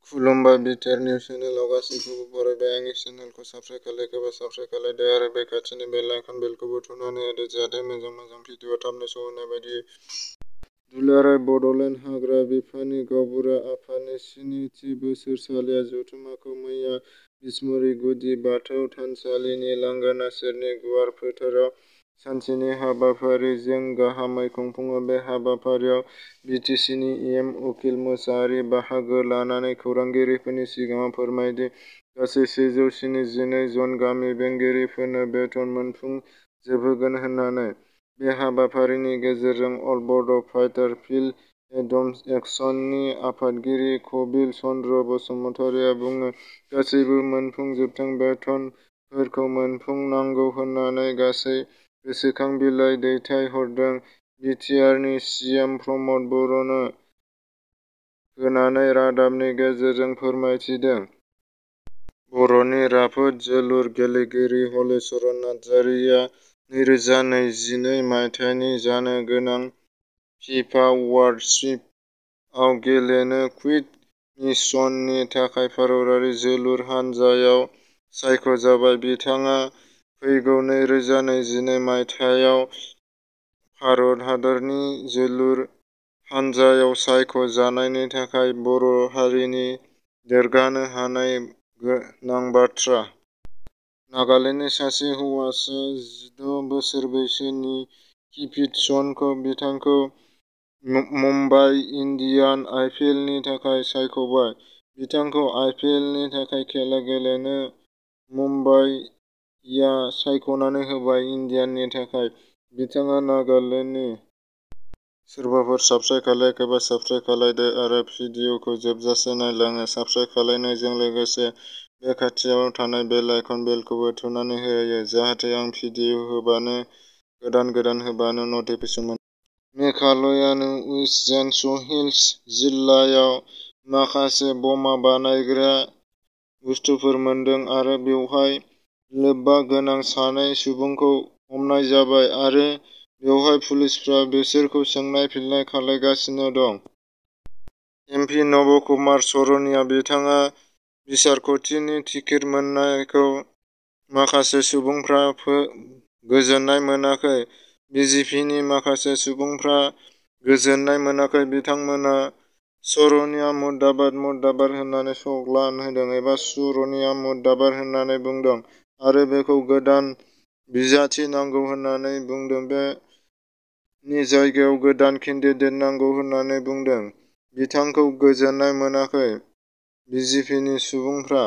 खुलुमबाय BTR news चेनेलाव गासैखौबो बरायबाय। आंनि चेनेलखौ साबस्क्राइब खालामोबा साबस्क्राइब खालामदो आरो बे खाथिनि बेल आइकन बेलखौबो थुनानै होदो जाहाथे मोजां भिडिअ थाबनो सौहैनाय बायदि। दुलाराय बड'लेण्ड हाग्रा बिफाननि गावबुरा आफादनि स्निथि बोसोरसालिया जथुम्माखौ मैया बिसमुरि गुदि बाथौ थानसालिनि लांगोना सेरनि गुवार फोथाराव सानसेनि हाबाफारिजों गाहामै खुंफुङो। बे हाबाफारियाव बिटिसिनि एम उकिल मोसाहारि बाहागो लानानै खौरांगिरिफोरनि सिगाङाव फोरमायदि गासै 172 जन गामि बेंगिरिफोरनो बेथन मोनफुंजोबहोगोन होननानै। बे हाबाफारिनि गेजेरजों अल बड' फाइटार फिल्ड एडम्स एक्सननि आफादगिरि कबिल चन्द्र बसुमतारिया बुङो, गासैबो मोनफुंजोबथों। बेथनफोरखौ मोनफुंनांगौ होननानै गासै गोसोखां बिलाइ दैथायहरदों। बिटिआरनि सिएम प्रमद बर'नो होनानै रादाबनि गेजेरजों फोरमायथिदों। बर'नि राफोद जोलुर गेलेगिरि हलिचरन नार्जारिया 2022 मायथाइनि जानो गोनां फिफा वर्ल्ड शिपआव गेलेनो क्विड मिशननि थाखाय भारतारि जोलुर हानजायाव सायख'जाबाय। बिथाङा फैगौ 2022 मायथाइयाव भारत हादरनि जोलुर हानजायाव सायख' जानायनि थाखाय बर' हारिनि देरगानो हानाय गोनां बाथ्रा। नागालेण्डनि सासे हौवासा 16 बोसोर बैसोनि किपिट चनखौ बिथांखौ मुम्बाइ इन्डियान्स आइपिएलनि थाखाय सायख'बाय। बिथांखौ आइपिएलनि थाखाय खेला गेलेनो मुम्बाइया सायख'नानै होबाय। इन्डियान्सनि थाखाय बिथाङा नागालेण्डनि। सोरबाफोर साबस्क्राइब खालामाखैबा साबस्क्राइब खालामदो आरो भिडिअखौ जोबजासे नायलाङो। साबस्क्राइब खालामनायजों लोगोसे बे खाथियाव थानाय बेल आइकन बेलखौबो थुनानै होयो जाहाथे आं भिडिअ गोदान होबानो नटिफिकेसन मोनो। मेघालयानि वेस्ट जेन्स हिल्स जिल्लायाव माखासे बमा बानायग्रा बुस्थुफोर मोनदों आरो बेवहाय लोब्बा गोनां सानै सुबुंखौ हमनाय जाबाय आरो बेवहाय पुलिसफोरा बिसोरखौ सोंनाय-फिननाय खालामगासिनो दं। एमपि नब कुमार सरनिया बिथाङा बिसायख'थिनि टिकेट मोननायखौ माखासे सुबुंफ्रा गोजोननाय मोनाखै। बिजेपिनि माखासे सुबुंफ्रा गोजोननाय मोनाखै। बिथांमोना सरनिया मुर्दाबाद होननानै स्ल'गान होदों एबा सरनिया मुर्दाबाद होननानै बुंदों आरो बेखौ गोदान बिजाथि नांगौ होननानै बुंदों। बेनि जायगायाव गोदान केन्डिडेट नांगौ होननानै बुंदों। बिथांखौ गोजोननाय मोनाखै। बिजेपिनि सुबुंफ्रा